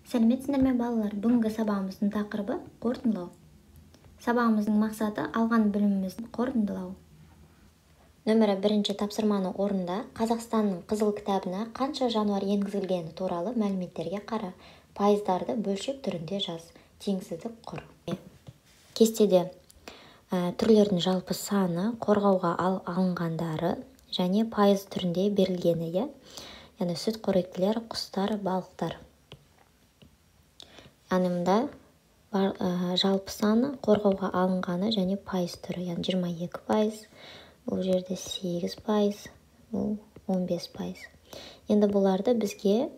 Сәлеметсіңдер ме, балалар? Бүгінгі сабағымыздың тақырыбы қорытындылау. Сабағымыздың мақсаты алған білімімізді қорытындылау. Нөмірі бірінші тапсырманы орында. Қазақстанның қызыл кітабына қанша жануар енгізілгені туралы мәліметтерге қара. Пайыздарды бөлшек түрінде жаз. Теңсіздік құр. Кестеде түрлердің жалпы саны, қорғауға алынғандары және пайыз түрінде берілгені, иә? Яғни сүтқоректілер, құстар, балықтар. Яғни мында жалпы саны, қорғауға алынғаны және пайыз түрі, яғни 22%, бұл жерде 8%, бұл 15%. Енді бұларды бізге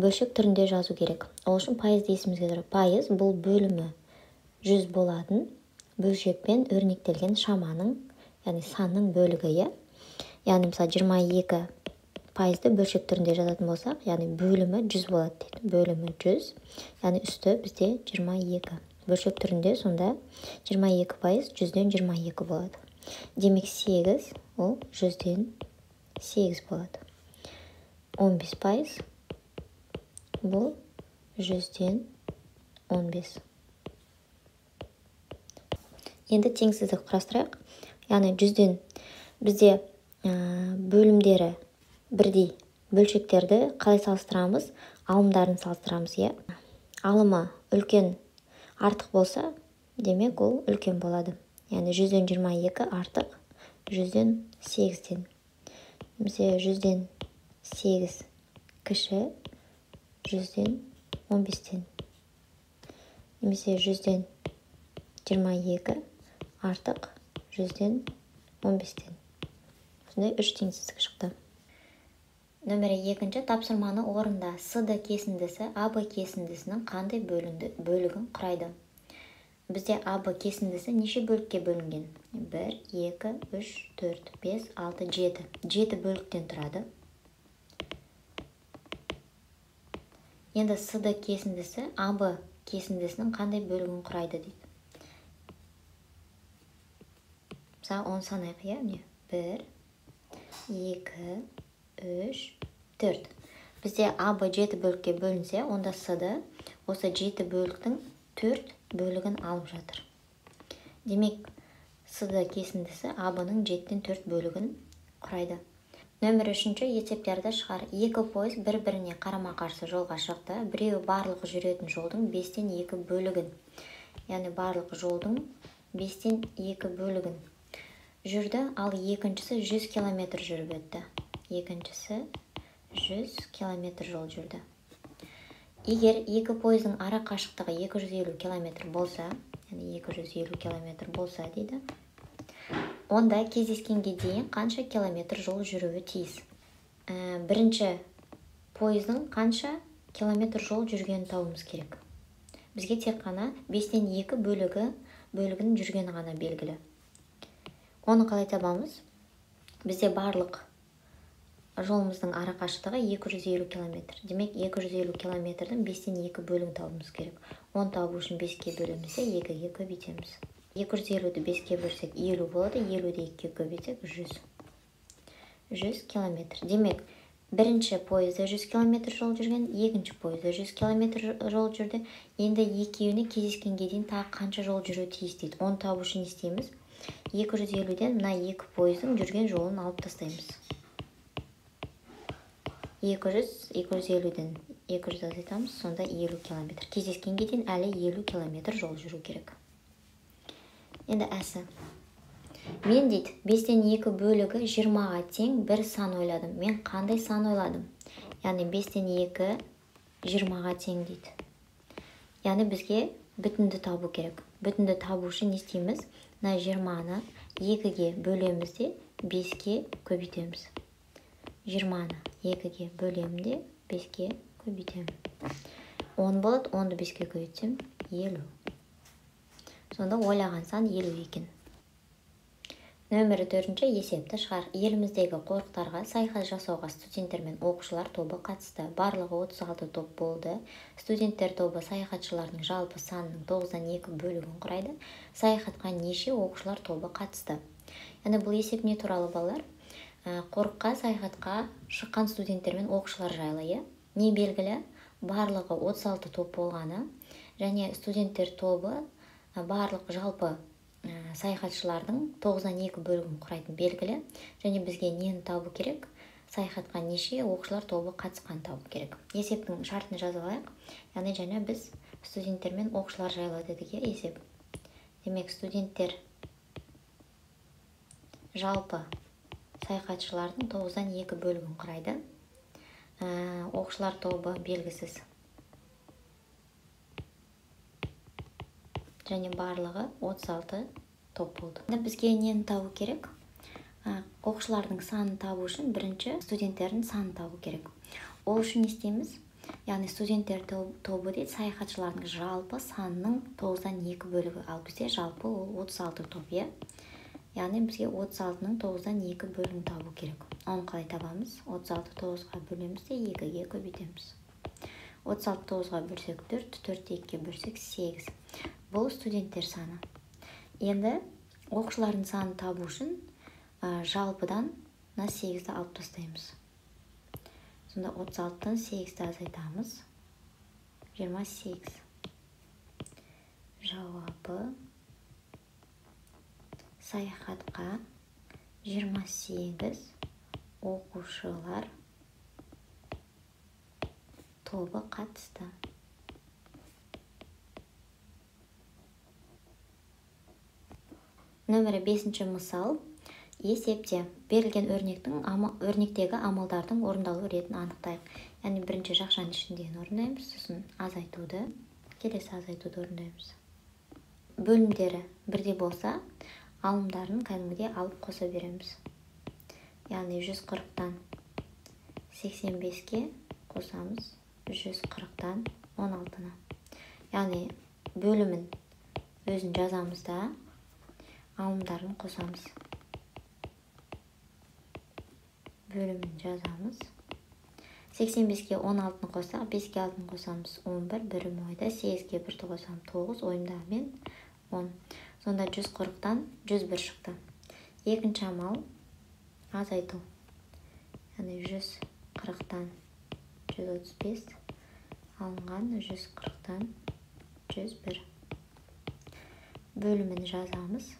бөлшек түрінде жазу керек. Ол үшін пайызды есімізге түсіріп, пайыз бұл бөлімі 100 болатын бөлшекпен өрнектелген шаманың, яғни санның бөлігі, иә? Яғни мысалы 22%-ды бөлшек түрінде жазатын болсақ, яғни бөлімі 100 болады дейді. Бөлімі 100, яғни үсті бізде 22. Бөлшек түрінде сонда 22% 100-ден 22 болады. Демек 8 ол 100-ден 8 болады. 15% бұл 100-ден 15. Енді теңсіздік құрастырайық. Яғни 100-ден бізде бөлімдері бірдей бөлшектерді қалай салыстырамыз? Алымдарын салыстырамыз, иә? Алымы үлкен артық болса, демек ол үлкен болады. Яғни 100-ден 22 артық 100-ден 8-ден. Немесе 100-ден 8 кіші 100-ден 15-тен. Немесе 100-ден 22 артық 100-ден 15-тен. Сондай үш теңсіздік шықты. Нөмірі екінші тапсырманы орында. СД кесіндісі АБ кесіндісінің қандай бөлігін құрайды? Бізде АБ кесіндісі неше бөлікке бөлінген? 1, 2, 3, 4, 5, 6, 7. 7 бөліктен тұрады. Енді СД кесіндісі АБ кесіндісінің қандай бөлігін құрайды дейді. Мысалы, оны санайық, иә? Міне, 1, 2, 3, 4. Бізде АБ 7 бөлікке бөлінсе, онда СД осы 7 бөліктің 4 бөлігін алып жатыр. Демек, СД кесіндісі АБ-ның 7-тен 4 бөлігін құрайды. Нөмір үшінші есептерді шығар. Екі пойыз бір-біріне қарама-қарсы жолға шықты. Біреуі барлық жүретін жолдың 5-тен 2 бөлігін, яғни барлық жолдың 5-тен 2 бөлігін жүрді, ал екіншісі 100 километр жүріп өтті. Екіншісі 100 километр жол жүрді. Егер екі пойыздың ара қашықтығы 250 километр болса, яғни 250 километр болса дейді, онда кездескенге дейін қанша километр жол жүруі тиіс? Бірінші пойыздың қанша километр жол жүргенін табуымыз керек. Бізге тек қана 5-тен 2 бөлігінің жүргені ғана белгілі. Оны қалай табамыз? Бізде барлық жолымыздың ара қашықтығы 250 километр. Демек, 250 километрдің 5-тен 2 бөлігін табуымыз керек. Оны табу үшін 5-ке бөлеміз де 2-ге көбейтеміз. 250-ді 5-ке бөлсек 50 болады, 50-ді 2-ге көбейтсек 100. 100 километр. Демек, бірінші пойызда 100 километр жол жүрген, екінші пойызда 100 километр жол жүрді. Енді екеуіне кездескенге дейін тағы қанша жол жүруі тиіс дейді. Оны табу үшін не істейміз? 250-ден мына екі пойыздың жүрген жолын алып тастаймыз. 250-ден 200 азайтамыз, сонда 50 километр. Кездескенге дейін әлі 50 километр жол жүру керек. Енді әсі. Мен дейді, 5-тен 2 бөлігі 20-ға тең бір сан ойладым. Мен қандай сан ойладым? Яғни 5-тен 2 20-ға тең дейді. Яғни бізге бүтінді табу керек. Бүтінді табу үшін не істейміз? Мына 20-ны 2-ге бөлеміз де 5-ке көбейтеміз. 20-ны 2-ге бөлемін де 5-ке көбейтемін. 10 болады, 10-ды 5-ке көбейтсем 50. Сонда ойлаған сан 50 екен. Нөмірі төртінші есепті шығар. Еліміздегі қорықтарға саяхат жасауға студенттер мен оқушылар тобы қатысты. Барлығы 36 топ болды. Студенттер тобы саяхатшылардың жалпы санының 9-дан 2 бөлігін құрайды. Саяхатқа неше оқушылар тобы қатысты? Яғни бұл есеп не туралы, балалар? Қорыққа саяхатқа шыққан студенттер мен оқушылар жайлы, иә? Не белгілі? Барлығы 36 топ болғаны және студенттер тобы барлық жалпы саяхатшылардың 9-дан 2 бөлігін құрайтын белгілі. Және бізге нені табу керек? Саяхатқа неше оқушылар тобы қатысқанын табу керек. Есептің шартын жазып алайық. Яғни және біз студенттер мен оқушылар жайлы дедік, есеп. Демек, студенттер жалпы саяхатшылардың 9-дан 2 бөлігін құрайды. Оқушылар тобы белгісіз. Және барлығы 36 топ болды. Енді бізге нені табу керек? Оқушылардың санын табу үшін бірінші студенттердің санын табу керек. Ол үшін не істейміз? Яғни студенттер тобы дейді саяхатшылардың жалпы санының 9-дан 2 бөлігі. Ал бізде жалпы ол 36 топ, иә? Яғни бізге 36-ның 9-дан 2 бөлігін табу керек. Оны қалай табамыз? 36 9-ға бөлеміз де 2-ге көбейтеміз. 36 9-ға бөлсек 4, 4 2-ге бөлсек 8. Бұл студенттер саны. Енді оқушылардың санын табу үшін жалпыдан мына 8-ді алып тастаймыз. Сонда 36-тан 8-ді азайтамыз. 28. Жауабы саяхатқа 28 оқушылар тобы қатысты. Нөмірі 5-ші мысал. Есепте берілген өрнектегі амалдардың орындалу ретін анықтайық. Яғни бірінші жақшаның ішіндегіні орындаймыз, сосын азайтуды, келесі азайтуды орындаймыз. Бөлімдері бірдей болса, алымдарын кәдімгідей алып қоса береміз. Яғни 140-тан 85-ке қосамыз 140-тан 16-ны. Яғни бөлімін өзін жазамыз да, алымдарын қосамыз. Бөлімін жазамыз. 85-ке 16-ны қоссақ, 5-ке 6-ны қосамыз 11, бірім ойда, 8-ге 1-ді қосамыз 9, ойымдағымен 10. Сонда 140-тан 101 шықты. Екінші амал азайту. Яғни 140-тан 135 алынған 140-тан 101. Бөлімін жазамыз,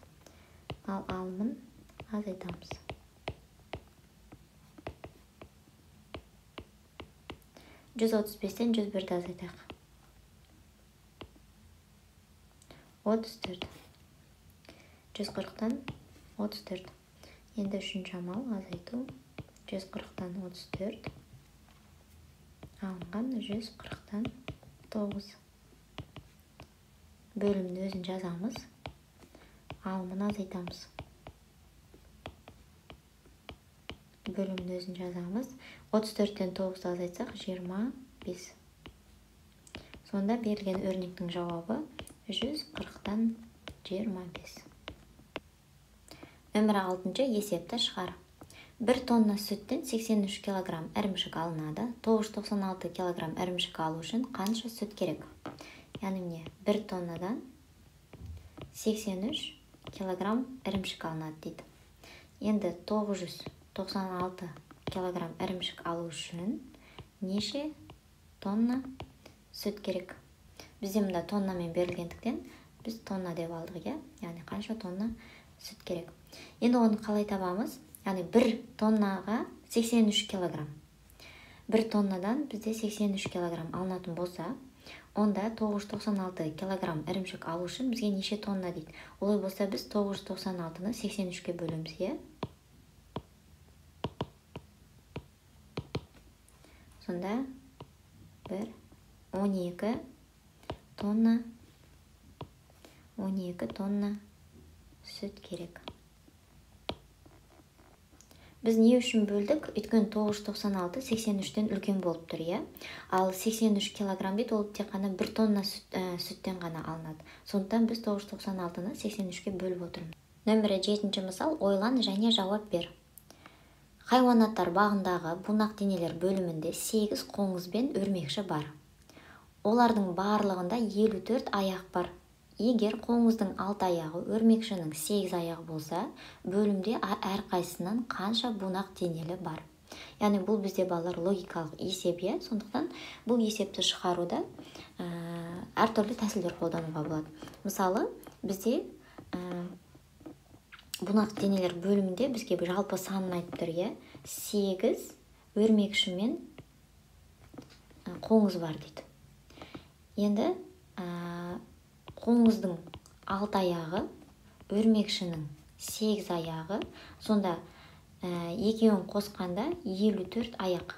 ал алымын азайтамыз. 135-тен 101-ді азайтайық. 34. 140-тан 34. Енді үшінші амал азайту. 140-тан 34 алынған 140-тан 9. Бөлімін өзін жазамыз, алымын азайтамыз. Бөлімін өзін жазамыз. 34-тен 9-ды азайтсақ 25. Сонда берілген өрнектің жауабы 140-тан 25. Нөмірі 6-шы есепті шығар. 1 тонна сүттен 83 килограмм ірімшік алынады. 996 килограмм ірімшік алу үшін қанша сүт керек? Яғни міне 1 тоннадан 83 килограмм ірімшік алынады дейді. Енді 996 килограмм ірімшік алу үшін неше тонна сүт керек? Бізде мында тоннамен берілгендіктен біз тонна деп алдық, иә? Яғни қанша тонна сүт керек? Енді оны қалай табамыз? Яғни 1 тоннаға 83 килограмм. 1 тоннадан бізде 83 килограмм алынатын болса, онда 996 килограмм ірімшік алу үшін бізге неше тонна дейді? Олай болса біз 996-ны 83-ке бөлеміз, иә? Сонда 1 12 тонна 12 тонна сүт керек. Біз не үшін бөлдік? Өйткені 996 83-тен үлкен болып тұр, иә? Ал 83 килограмм дейді, ол тек қана 1 тонна сүттен ғана алынады. Сондықтан біз 996-ны 83-ке бөліп отырмыз. Нөмірі 7-ші мысал, ойлан және жауап бер. Хайуанаттар бағындағы бунақ денелер бөлімінде 8 қоңыз бен өрмекші бар. Олардың барлығында 54 аяқ бар. Егер қоңыздың 6 аяғы, өрмекшінің 8 аяғы болса, бөлімде әрқайсысынан қанша бунақ денелі бар? Яғни бұл бізде, балалар, логикалық есеп, иә. Сондықтан бұл есепті шығаруда әртүрлі тәсілдер қолдануға болады. Мысалы, бізде бунақ денелер бөлімінде бізге жалпы санын айтып тұр, иә. 8 өрмекші мен қоңыз бар дейді. Енді қоңыздың 6 аяғы, өрмекшінің 8 аяғы, сонда екеуін қосқанда 54 аяқ.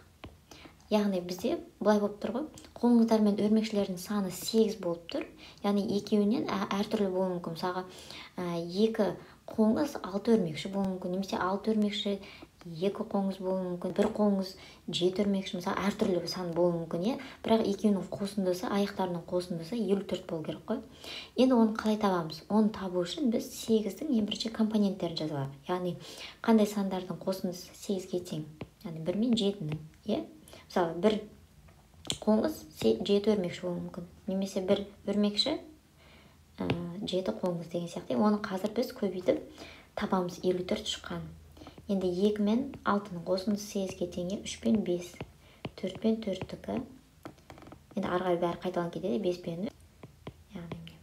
Яғни бізде былай болып тұр ғой, қоңыздар мен өрмекшілердің саны 8 болып тұр. Яғни екеуінен әртүрлі болуы мүмкін. Мысалға, 2 қоңыз 6 өрмекші болуы мүмкін, немесе 6 өрмекші 2 қоңыз болуы мүмкін, 1 қоңыз 7 өрмекші, мысалы, әртүрлі сан болуы мүмкін, иә. Бірақ екеуінің қосындысы, аяқтарының қосындысы 54 болу керек қой. Енді оны қалай табамыз? Оны табу үшін біз 8-дің ең бірінші компоненттерін жаза аламыз. Яғни қандай сандардың қосындысы 8-ге тең? Яғни 1 мен 7-нің, иә? Мысалы, 1 қоңыз 7 өрмекші болуы мүмкін, немесе 1 өрмекші 7 қоңыз деген сияқты. Оны қазір біз көбейтіп табамыз, 54 шыққан. Енді 2 мен 6-ның қосындысы 8-ге тең, 3 пен 5, 4 пен 4-тікі. Енді ары қарай бәрі қайталанып кетеді, 5 пен 3. Яғни міне.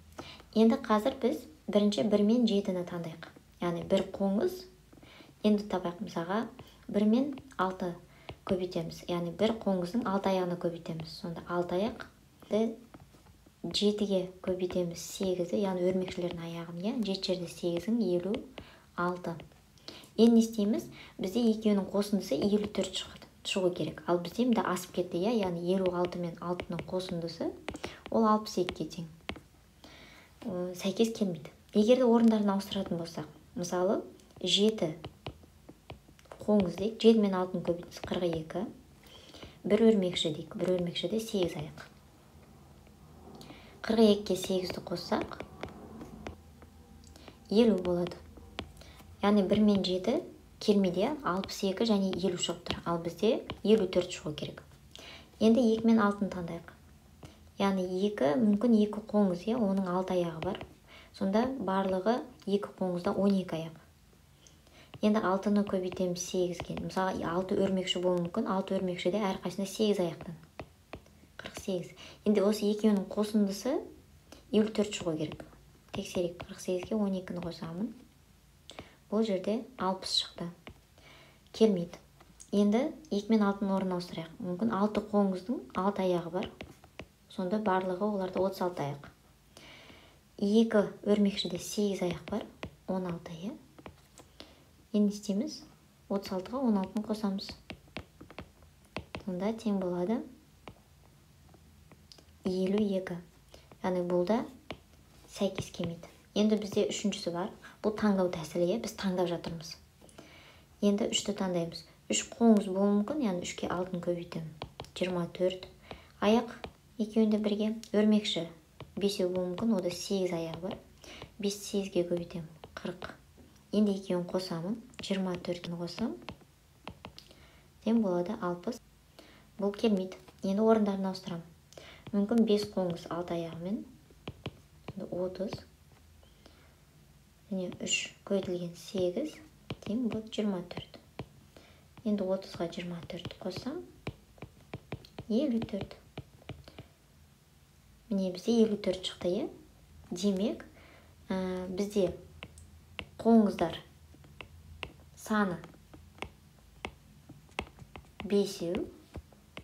Енді қазір біз бірінші 1 мен 7-ні таңдайық. Яғни 1 қоңыз, енді табайық, мысалға 1 мен 6 көбейтеміз. Яғни 1 қоңыздың 6 аяғына көбейтеміз. Сонда 6 аяқты 7-ге көбейтеміз 8-ді, яғни өрмекшілердің аяғын, иә? 7 жерде 8-ің 56. Енді не істейміз? Бізде екеуінің қосындысы 54 шығу керек. Ал бізде мында асып кетті, иә? Яғни 56 мен 6-ның қосындысы ол 62-ге тең. Сәйкес келмейді. Егер де орындарын ауыстыратын болсақ, мысалы, 7 қоңыз дейік, 7 мен 6-ның көбейтіндісі 42. 1 өрмекші дейік, 1 өрмекшіде 8 аяқ. 42-ге 8-ді қоссақ, 50 болады. Яғни 1 мен 7 келмейді, иә? 62 және 50 шығып тұр. Ал бізде 54 шығу керек. Енді 2 мен 6-ны таңдайық. Яғни 2, мүмкін 2 қоңыз, иә? Оның 6 аяғы бар. Сонда барлығы 2 қоңызда 12 аяқ. Енді 6-ны көбейтеміз 8-ге. Мысалы, 6 өрмекші болуы мүмкін. 6 өрмекшіде әрқайсысында 8 аяқтан. 48. Енді осы екеуінің қосындысы 54 шығу керек. Тексерейік. 48-ге 12-ні қосамын. Бұл жерде 60 шықты. Келмейді. Енді 2 мен 6-ның орнын ауыстырайық. Мүмкін 6 қоңыздың 6 аяғы бар. Сонда барлығы оларда 36 аяқ. 2 өрмекшіде 8 аяқ бар. 16, иә. Енді не істейміз? 36-ға 16-ны қосамыз. Сонда тең болады 52. Яғни бұл да сәйкес келмейді. Енді бізде үшіншісі бар. Бұл таңдау тәсілі, иә? Біз таңдап жатырмыз. Енді 3-ті таңдаймыз. 3 қоңыз болуы мүмкін, яғни 3-ке 6-ны көбейтемін. 24 аяқ екеуінде бірге. Өрмекші 5 болуы мүмкін, ода 8 аяғы бар. 5 8-ге көбейтемін. 40. Енді екеуін қосамын. 24-ні қосам. Тең болады 60. Бұл келмейді. Енді орындарын ауыстырамын. Мүмкін 5 қоңыз 6 аяғымен. Енді 30. Және 3 көбейтілген 8 тең болады 24. Енді 30-ға 24 қоссам 54. Міне бізде 54 шықты, иә? Демек, бізде қоңыздар саны 5,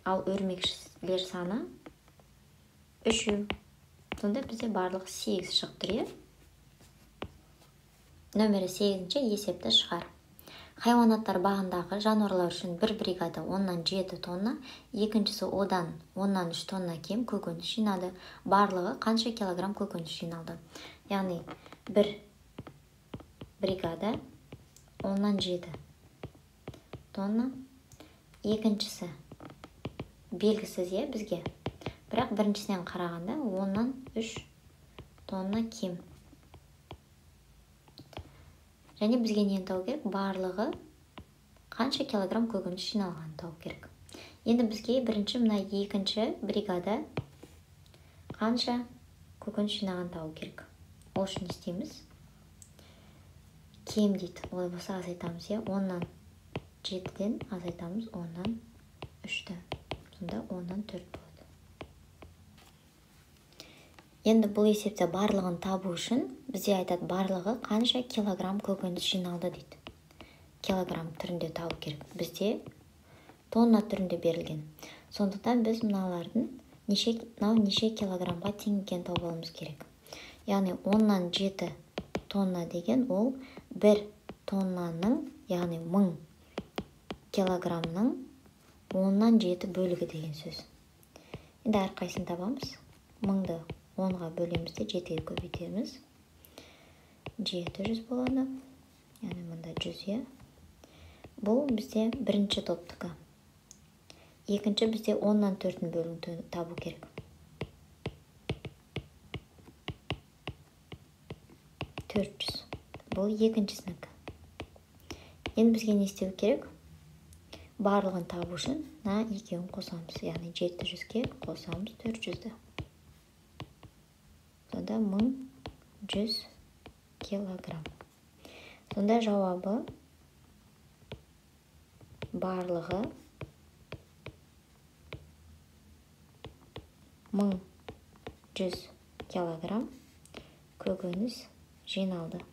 ал өрмекшілер саны 3. Сонда бізде барлығы 8 шығып тұр, иә? Нөмірі 8-ші есепті шығар. Хайуанаттар бағындағы жануарлар үшін бір бригада 10-7 тонна, екіншісі одан 10-3 тонна кем көкөніс жинады. Барлығы қанша килограмм көкөніс жиналды? Яғни бір бригада 10-7 тонна, екіншісі белгісіз, иә, бізге. Бірақ біріншісінен қарағанда 10-3 тонна кем. Және бізге нені табу керек? Барлығы қанша килограмм көкөніс жиналғанын табу керек. Енді бізге бірінші мына екінші бригада қанша көкөніс жинағанын табу керек. Ол үшін не істейміз? Кем дейді. Олай болса азайтамыз, иә? 7-ден азайтамыз 10-нан 3-ті. Сонда 10-нан 4 болады. Енді бұл есепте барлығын табу үшін бізде айтады, барлығы қанша килограмм көкөніс жиналды дейді. Килограмм түрінде табу керек. Бізде тонна түрінде берілген. Сондықтан біз мыналардың мынау неше килограммға тең екенін тауып алуымыз керек. Яғни 10-нан 7 тонна деген ол 1 тоннаның, яғни 1000 килограммның 10-нан 7 бөлігі деген сөз. Енді әрқайсысын табамыз. 1000-ды 10-ға бөлеміз де 7-ге көбейтеміз. 700 болады. Яғни мында 100, иә. Бұл бізде бірінші топтікі. Екінші бізде 10-нан 4-дің бөлігін табу керек. 400. Бұл екіншісінікі. Енді бізге не істеу керек? Барлығын табу үшін мына екеуін қосамыз. Яғни 700-ге қосамыз 400-ді. Сонда 1100 килограмм. Сонда жауабы барлығы 1100 килограмм көкөніс жиналды.